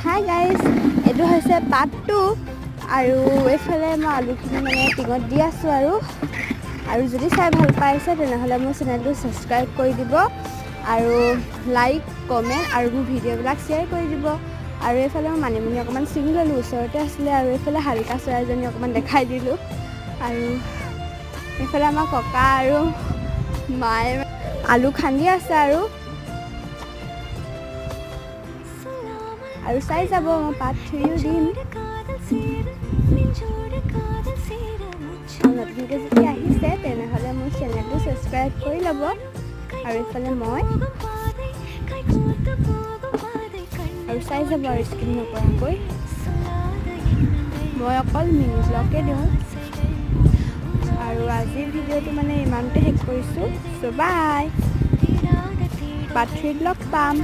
Hi guys, এইটো হৈছে part 2 আৰু এইফালে মই আলুখিনি মানে টিঙত দি আছোঁ। আৰু আৰু যদি চাই ভাল পাইছে, তেনেহ'লে মোৰ চেনেলটো ছাবস্ক্ৰাইব কৰি দিব আৰু লাইক, কমেণ্ট আৰু মোৰ ভিডিঅ'বিলাক শ্বেয়াৰ কৰি দিব। আৰু এইফালে মই মানিমুনি অকণমান ছিঙি ল'লোঁ, ওচৰতে আছিলে। আৰু এইফালে শালিকা চৰাইজনী অকণমান দেখাই দিলোঁ। আৰু এইফালে আমাৰ ককা আৰু মায়ে আলু খান্দি আছে। আৰু আৰু চাই যাব, মই পাৰ্ট 3ও দিম। আৰু নতুনকৈ যদি আহিছে, তেনেহ'লে মোৰ চেনেলটো ছাবস্ক্ৰাইব কৰি ল'ব। আৰু এইফালে মই আৰু চাই যাব আৰু স্কিপ নকৰাকৈ। মই অকল মিনি ব্লগে দিওঁ। আৰু আজিৰ ভিডিঅ'টো মানে ইমানতে শেষ কৰিছোঁ। চ' বাই, পাৰ্ট 3ত লগ পাম।